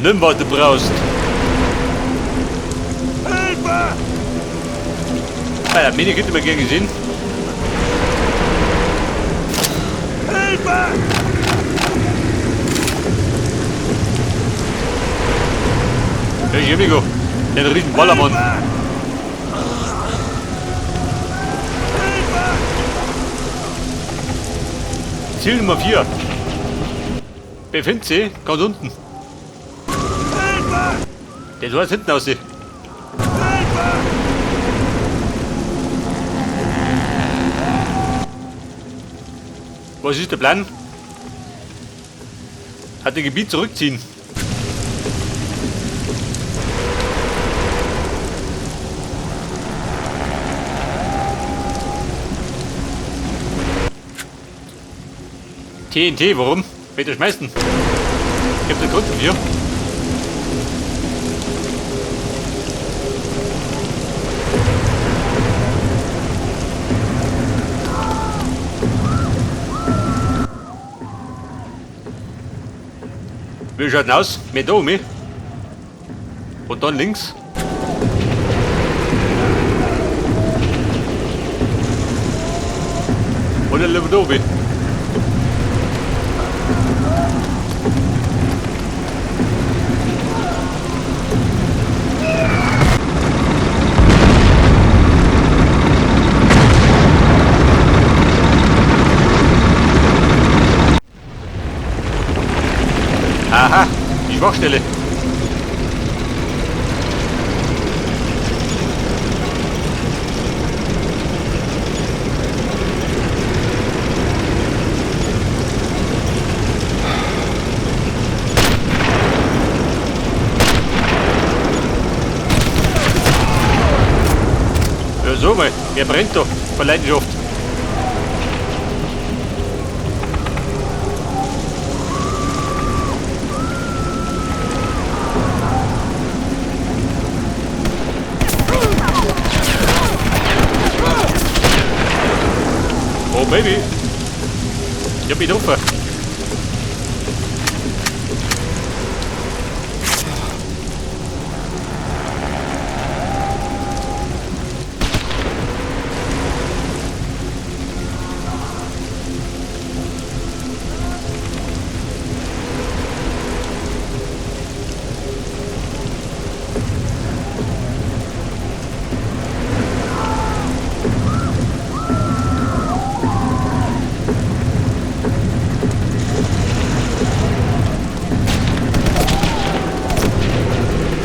Nimm, was du brauchst. Hilfe! Ah, der Mini könnte man gern gesehen. Hilfe! Hey, amigo. Der riesen Ballermann. Hilfe! Ziel Nummer 4. Befindet sich ganz unten. Hilfe! Der soll jetzt hinten aussehen. Hilfe! Was ist der Plan? Hat das Gebiet zurückziehen. TNT, warum? Bitte schmeißen. Ich hab den Grund dafür. Wie schaut denn aus? Mehr da um. Und dann links. Und dann da oben. Aha, die Schwachstelle. Ja, so mal, wer brennt da vor Leidenschaft? Oh Baby! Ich hab mich getroffen.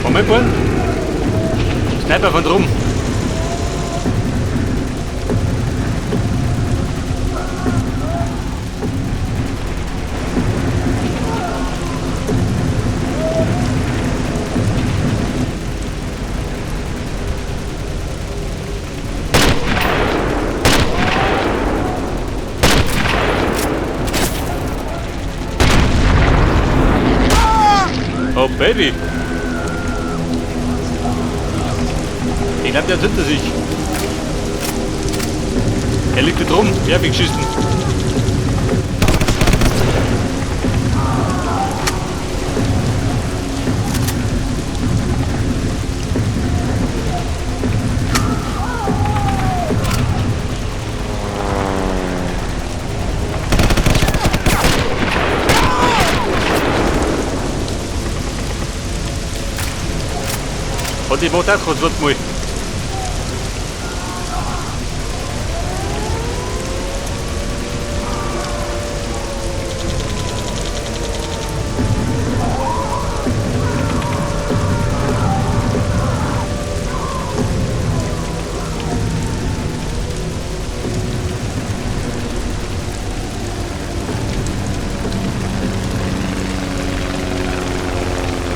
Moment mal. Sniper von drum. Oh Baby. Ich glaube, der hat hinter sich. Er liegt da drum. Ja, wie geschissen. Und ich mache auch kurz was mal.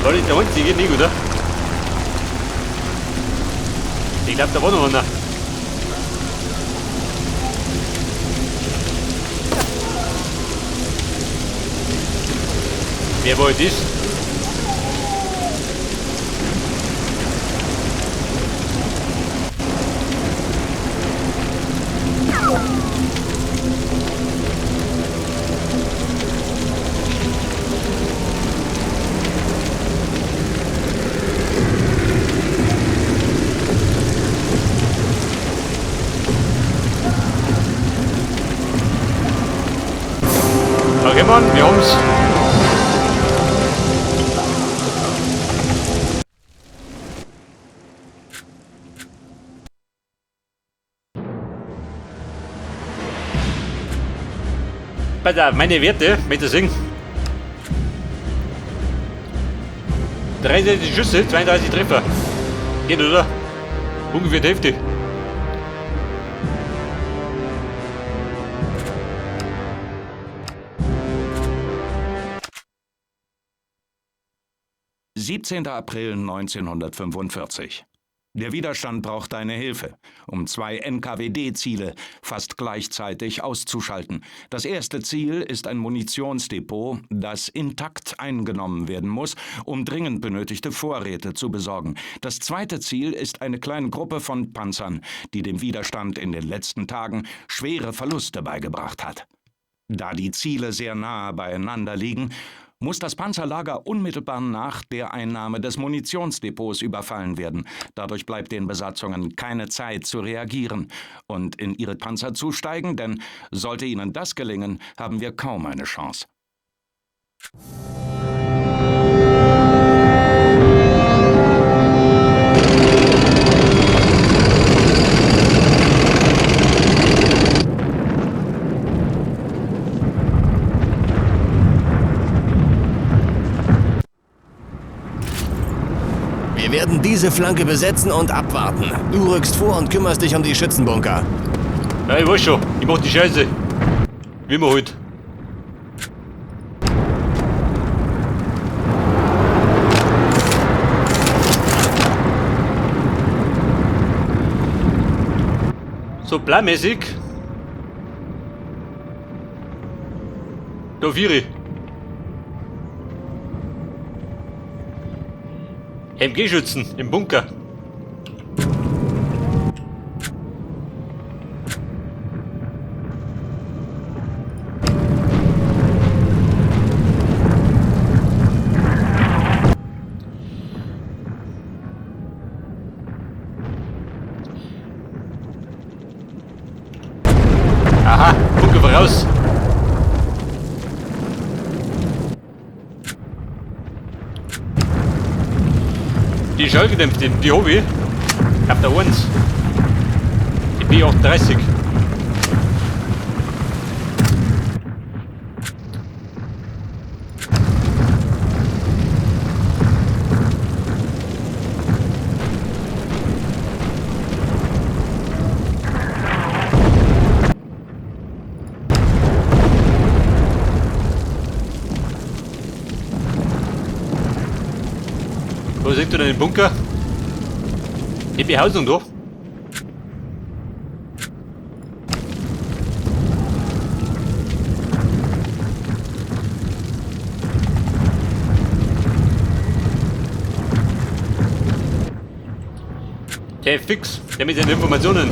War nicht der einzige, nicht, oder? Ich glaube, da war noch einer. Wer war das? Mann, wir haben's. Pass auf, meine Werte, möchte sehen. 63 Schüsse, 32 Treffer. Geht, oder? Ungefähr die Hälfte. 17. April 1945. Der Widerstand braucht deine Hilfe, um zwei NKWD-Ziele fast gleichzeitig auszuschalten. Das erste Ziel ist ein Munitionsdepot, das intakt eingenommen werden muss, um dringend benötigte Vorräte zu besorgen. Das zweite Ziel ist eine kleine Gruppe von Panzern, die dem Widerstand in den letzten Tagen schwere Verluste beigebracht hat. Da die Ziele sehr nahe beieinander liegen, muss das Panzerlager unmittelbar nach der Einnahme des Munitionsdepots überfallen werden. Dadurch bleibt den Besatzungen keine Zeit zu reagieren und in ihre Panzer zu steigen, denn sollte ihnen das gelingen, haben wir kaum eine Chance. Wir werden diese Flanke besetzen und abwarten. Du rückst vor und kümmerst dich um die Schützenbunker. Ja, ich weiß schon. Ich mach die Scheiße. Wie immer halt. So planmäßig. Da vier. MG-Schützen im Bunker. Aha, Bunker voraus. Die Schallgedämpfte, die hab ich. Auf der 1. Die B38. Wo sind denn den Bunker? Die Behausung da. Der fix, der mit seinen Informationen.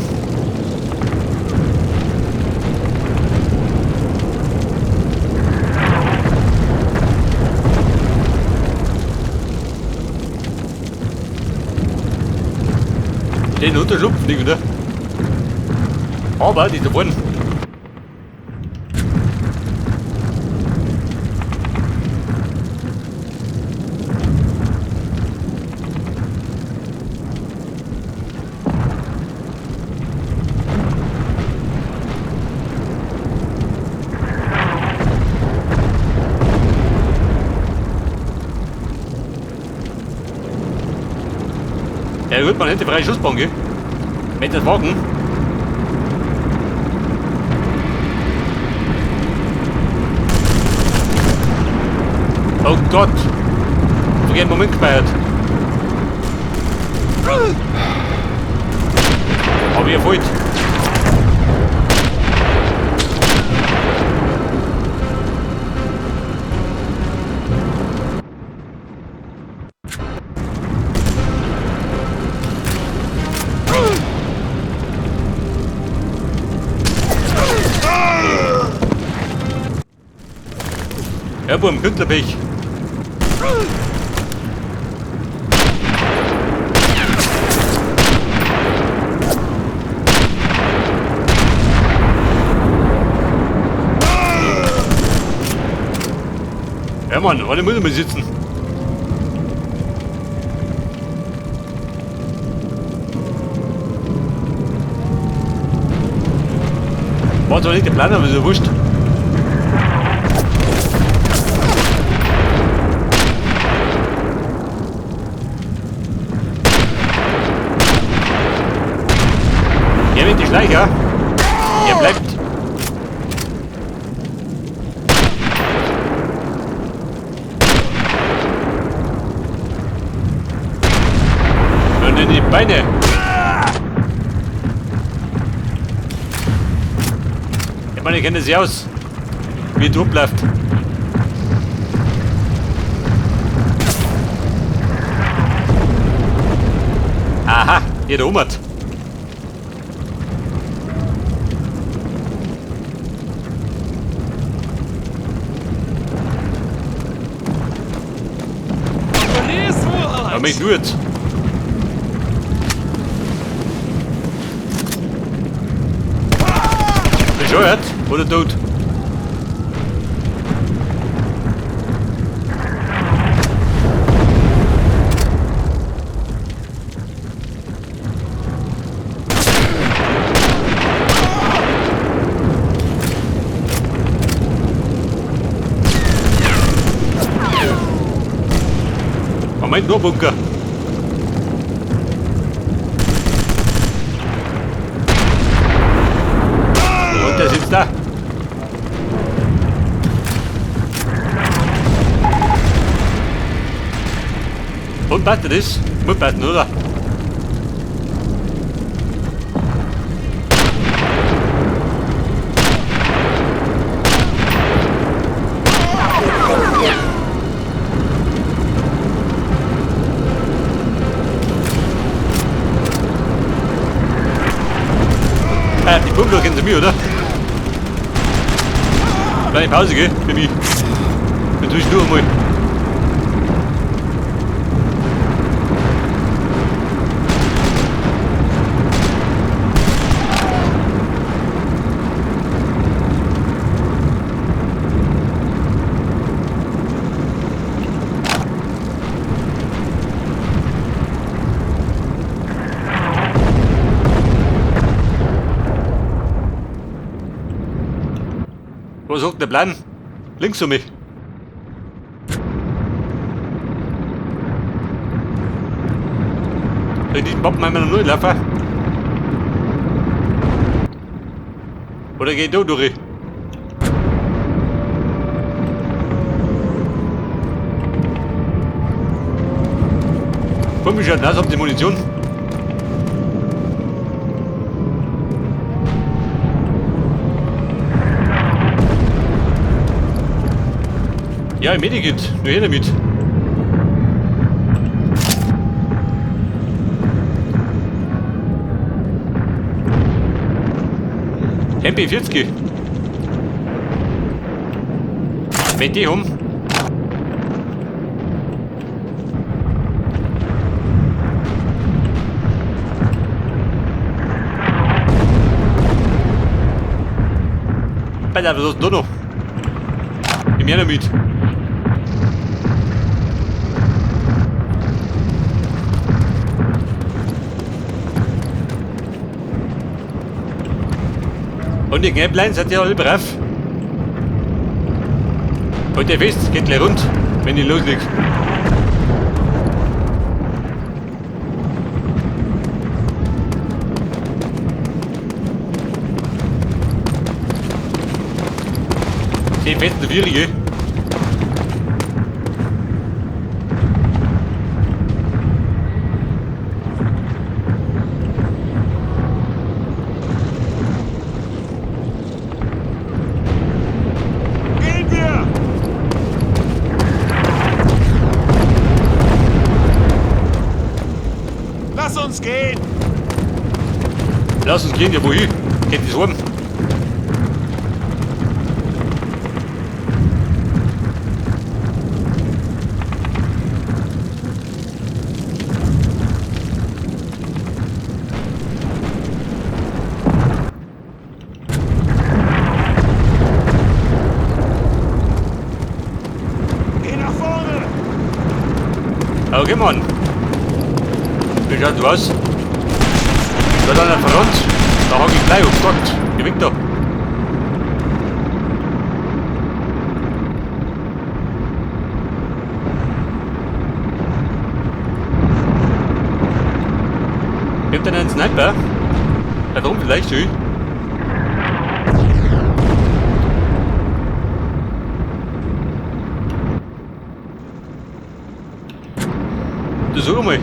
Den Unterschlupf nicht, oder? Aber die da vorne. Ja gut, man hätte freie Schussbahn, gell? Mit das Wagen. Oh Gott! Verkehrten Moment gespeichert. Hab ich erfolgt. Ja, Bum, Künstlerpech. Mann, alle müssen wir sitzen. War zwar nicht der Plan, aber ist ja wurscht. Er mit die Schleicher. Er bleibt. Und in die Beine. Ich meine, ich kenne sie aus. Wie Trupp läuft. Aha, hier der Hummert. Aber mich nur jetzt. Bescheuert oder tot? Moment, nur Bunker. Und der sitzt da. Und passt das? Muss passen, oder? Die Bunker kennen sie mir, oder? Kleine Pause, gell? Für mich. Bin zwischendurch mal. Was sagt der Plan? Links um mich. In diesem Bob mal noch laufen. Oder geht da durch? Komm mich schon, das auf die Munition. Ja, im Medikit. Nur her damit. MP40. Wenn die um. Alter, was ist denn da noch? Nimm her damit. Und die Knäpplein seid ihr alle brav. Und ihr wisst, geht gleich rund, wenn ich loslege. Die festen Wierige. Gehen wir! Lass uns gehen! Lass uns gehen, ja wohin? Geht das heim? Geh nach Okay, Mann. Wie schaut aus? Da an der Front. Da hab ich gleich, oh Gott, geh weg da. Gibt denn einen Sniper? Da drum vielleicht, schön. Du sag mal.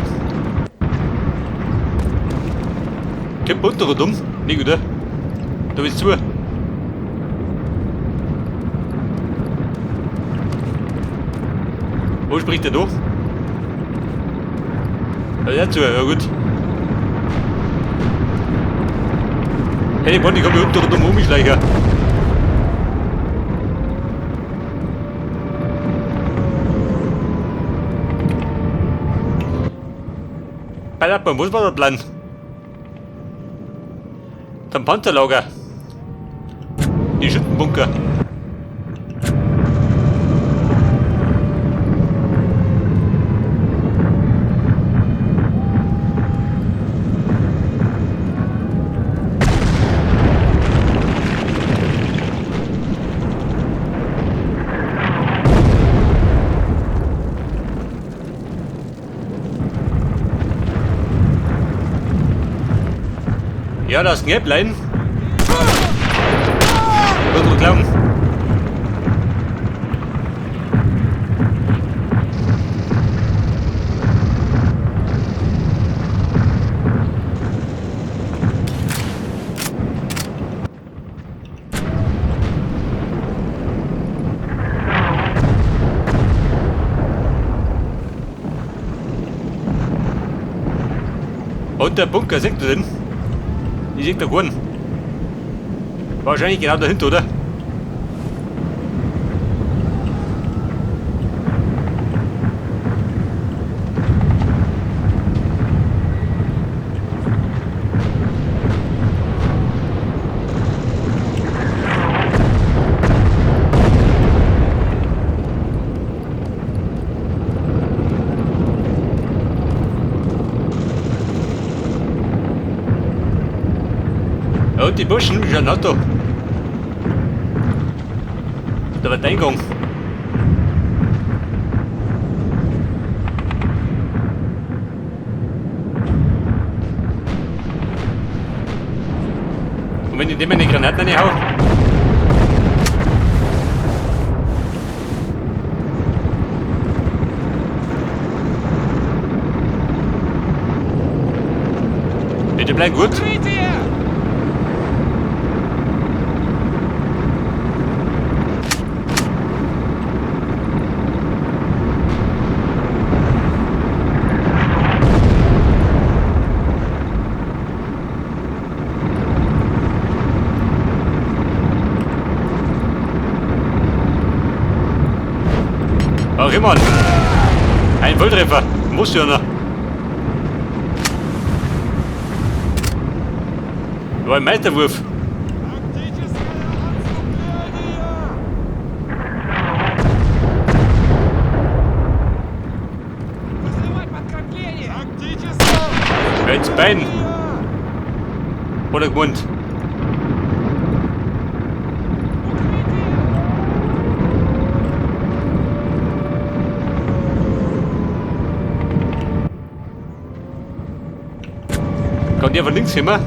Kommt unter und um. Nicht, oder? Da bist du zu. Wo spricht der da? Ja, der zu, ja gut. Hey, Bonnie, komm hier unter und um umschleichen. Bei was war der Plan? Der Panzerlager. Die Schützenbunker. Ja, das Knäpplein. Wird man glauben. Und der Bunker, seht ihr den? Ich sehe da keinen. Wahrscheinlich genau dahinter, oder? Und die Burschen, wie schaut da? Da war der Eingang. Und wenn ich dem eine Granate reinhau? Bitte bleib gut. Okay, Mann. Ein Volltreffer. Muss ja noch. War ein Meisterwurf. Ins Bein. Oder gemeint. Kann der von links kommen?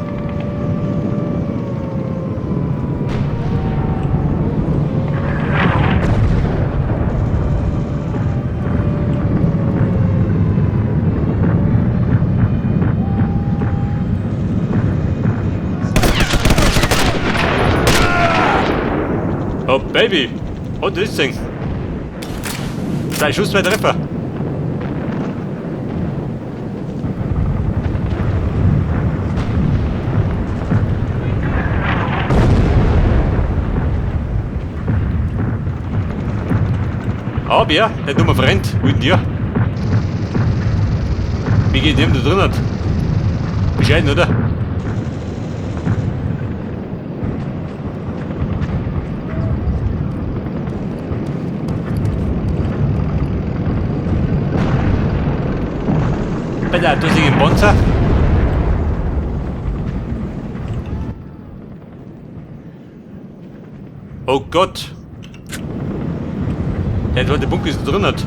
Oh Baby! Oh, das Ding! 2 Schuss, 2 Treffer! Aber ja, der dumme Freund, wo ist denn der? Wie geht dem da drin hat? Bescheiden, oder? Bitte, du siehst den Panzer. Oh Gott! Der zweite Bunker ist drin hat.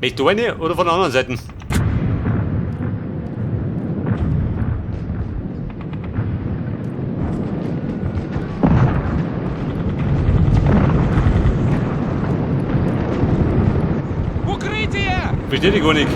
Möchtest du eine oder von der anderen Seite? Укрытие! Verstehe dich gar nicht.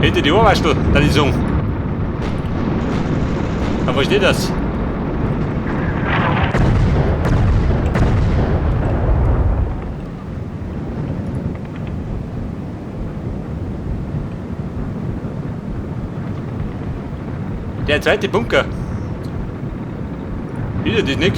Hinter die Ohrwaschel, da die Sung. Aber wo steht das? Der zweite Bunker. Wieder das nicht.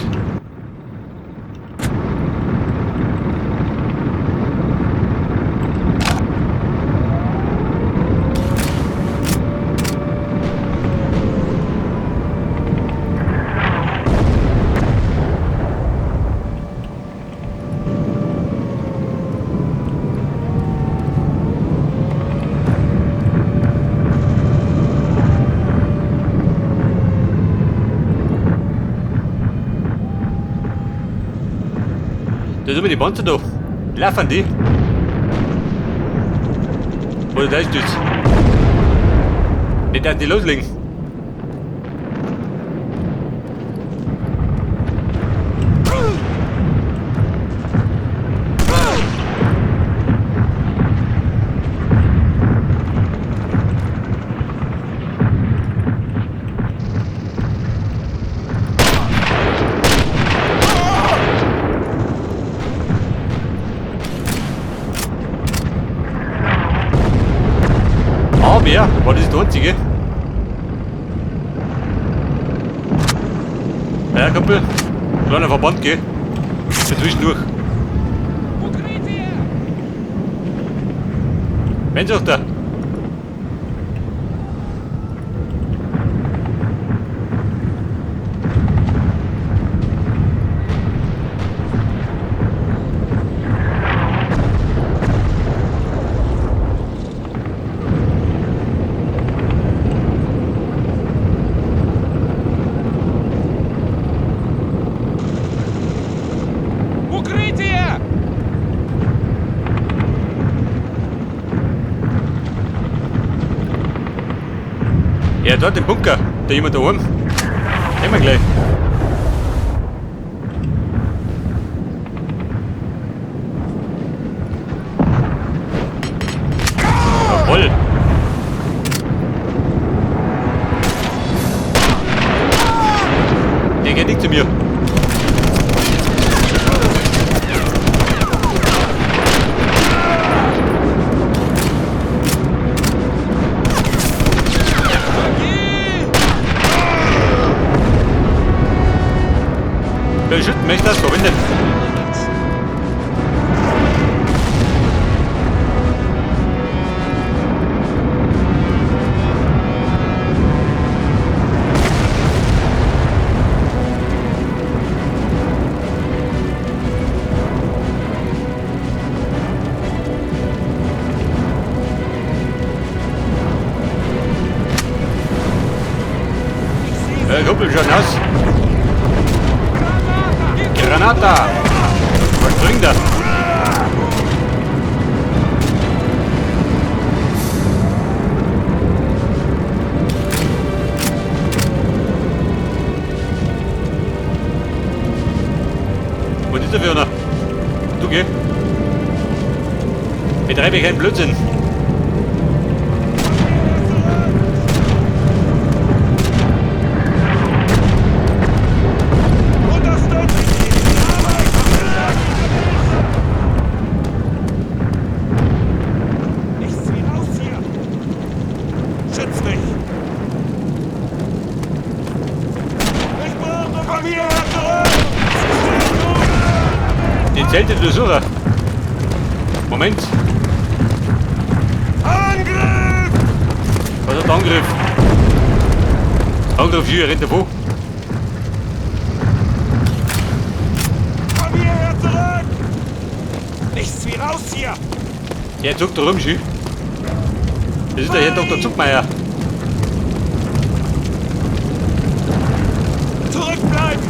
Da sind wir die Panzer da. Laufen die? Oder da ist das? Nicht, dass die loslegen. Aber, war das der einzige? Ja, Kumpel, kleiner Verband, gell? Für zwischendurch. Укрытие! Wen sucht er? Укрытие! Ja, dort im Bunker. Da jemand da oben. Nehmen wir gleich. Jawohl. Der geht nicht zu mir. Wer schütten möchte das verwendet. Kumpel, schon aus. Granata! Was bringt das? Bist du für einer? Du geh. Betreibe keinen Blödsinn. Nichts wie raus hier! Schütz mich! Ich brauche von hierher zurück! Die Zelte Durchsucher. Moment. Angriff! Was hat der Angriff? Angriff hier, rennt davon. Komm hierher zurück! Nichts wie raus hier! Der zuckt da rum, schön. Das ist der Herr Dr. Zuckmeier. Zurückbleiben!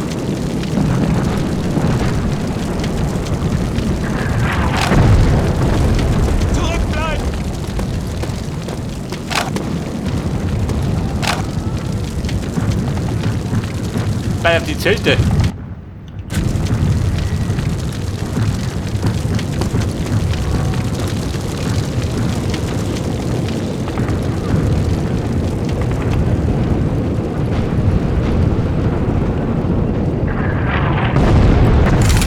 Zurückbleiben! Bei auf die Zelte.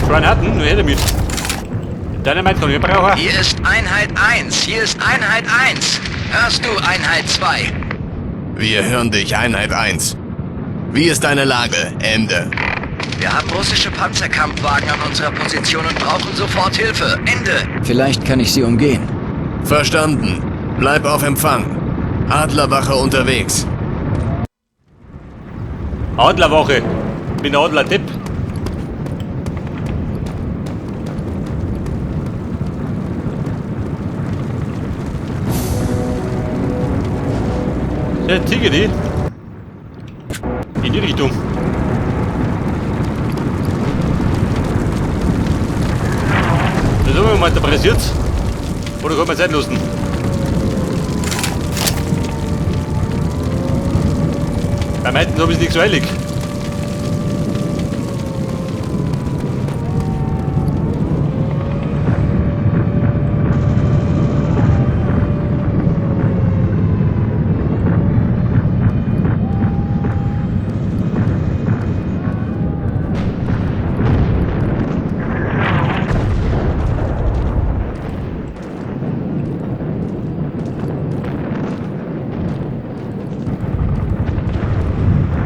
Granaten, nur her damit. Dynamite kann ich brauchen. Hier ist Einheit 1, hier ist Einheit 1. Hörst du, Einheit 2? Wir hören dich, Einheit 1. Wie ist deine Lage? Ende. Wir haben russische Panzerkampfwagen an unserer Position und brauchen sofort Hilfe. Ende. Vielleicht kann ich sie umgehen. Verstanden. Bleib auf Empfang. Adlerwache unterwegs. Adlerwache. Bin der Adler-Depp. Der Tiger, die. In die Richtung. Das ist mal, da pressiert's. Oder kann man Zeit lassen? Bei meisten habe ich es nicht so eilig.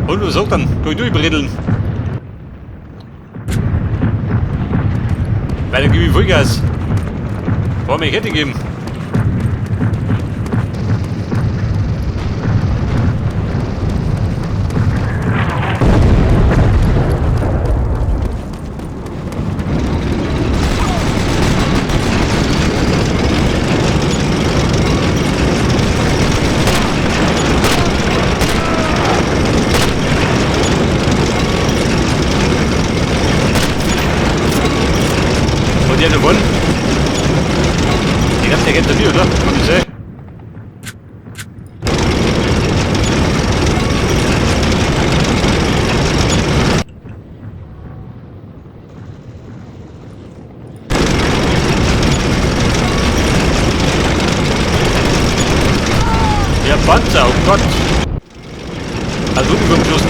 Und was sagt dann? Kann ich durchbredeln? Weil dann gebe ich Vollgas. Warum ich hätte geben? Und die hat gewonnen. Ich glaub, der geht zu mir, oder? Kann ich sehen. Der Panzer, oh Gott! Hat Uniform geschossen.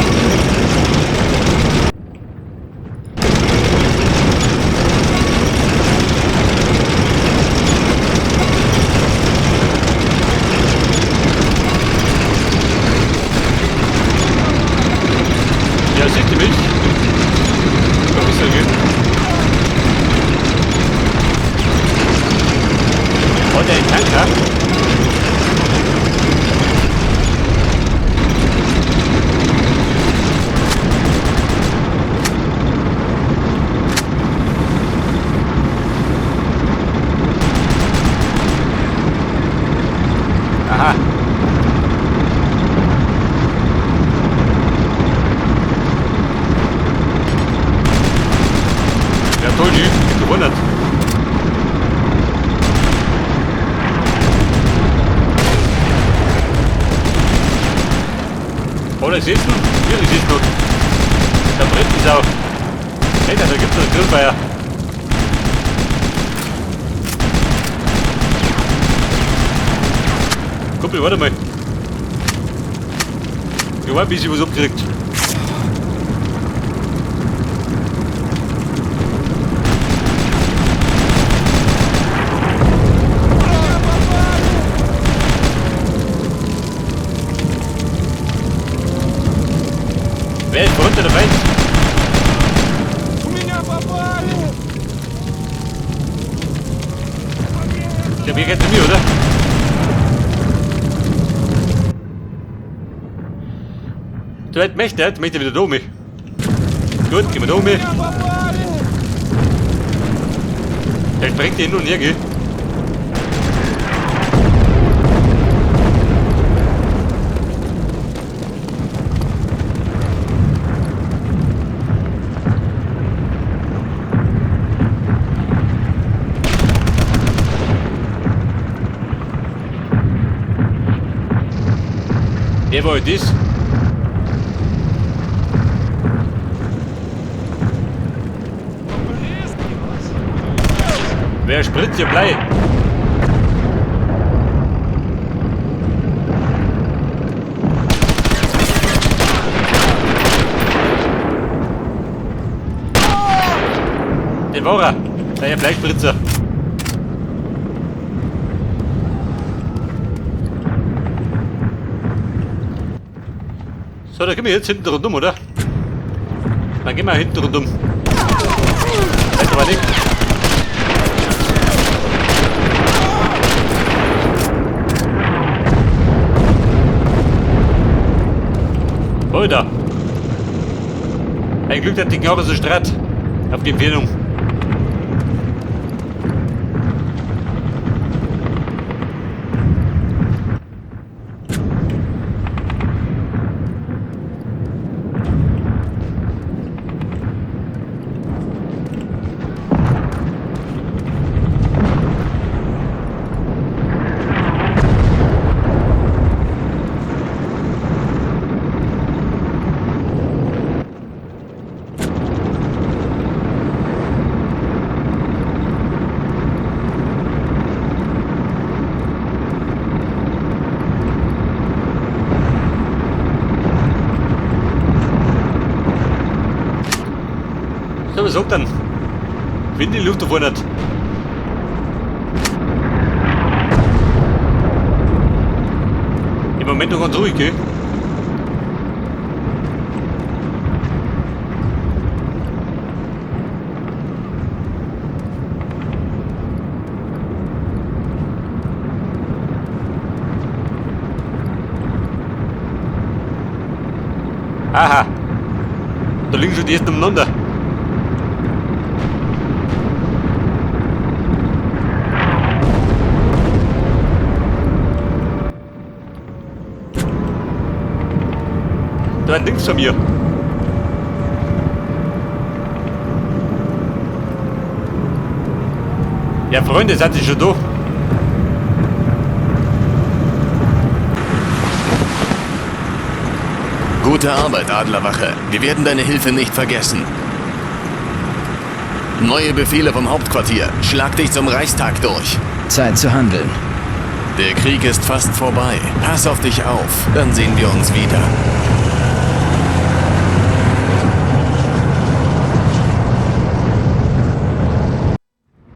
Ja, sieht ihr mich? Komm, ist ja gut. Hat er einen Tanker? Aha. Ja, toll, die gewundert. Oh, da ist es noch. Hier ist es noch. Da brennt es auch. Hey, da gibt es noch Grillfeuer. Kumpel, warte mal. Ich hab ein bisschen was abgekriegt. Wer ist runter der Feind? Ich glaube, ihr geht zu mir, oder? Du halt möchte, jetzt möchte wieder da mich. Gut, gehen wir da um. Der springt hin und her, gell? Wer war das? Wer spritzt hier Blei? Den war er. Der Bleispritzer. So, da gehen wir jetzt hinten rundum, oder? Dann gehen wir hinten rundum. Weiß aber nicht. Alter. Ein Glück, dass die Knarre so stratt. Auf die Empfehlung. So, was sagt dann? Wind in die Luft da vorne. Im Moment noch ganz ruhig, gell? Aha. Da liegen schon die ersten umeinander. Da links von mir. Ja, Freunde, seid ihr schon da? Gute Arbeit, Adlerwache. Wir werden deine Hilfe nicht vergessen. Neue Befehle vom Hauptquartier. Schlag dich zum Reichstag durch. Zeit zu handeln. Der Krieg ist fast vorbei. Pass auf dich auf. Dann sehen wir uns wieder.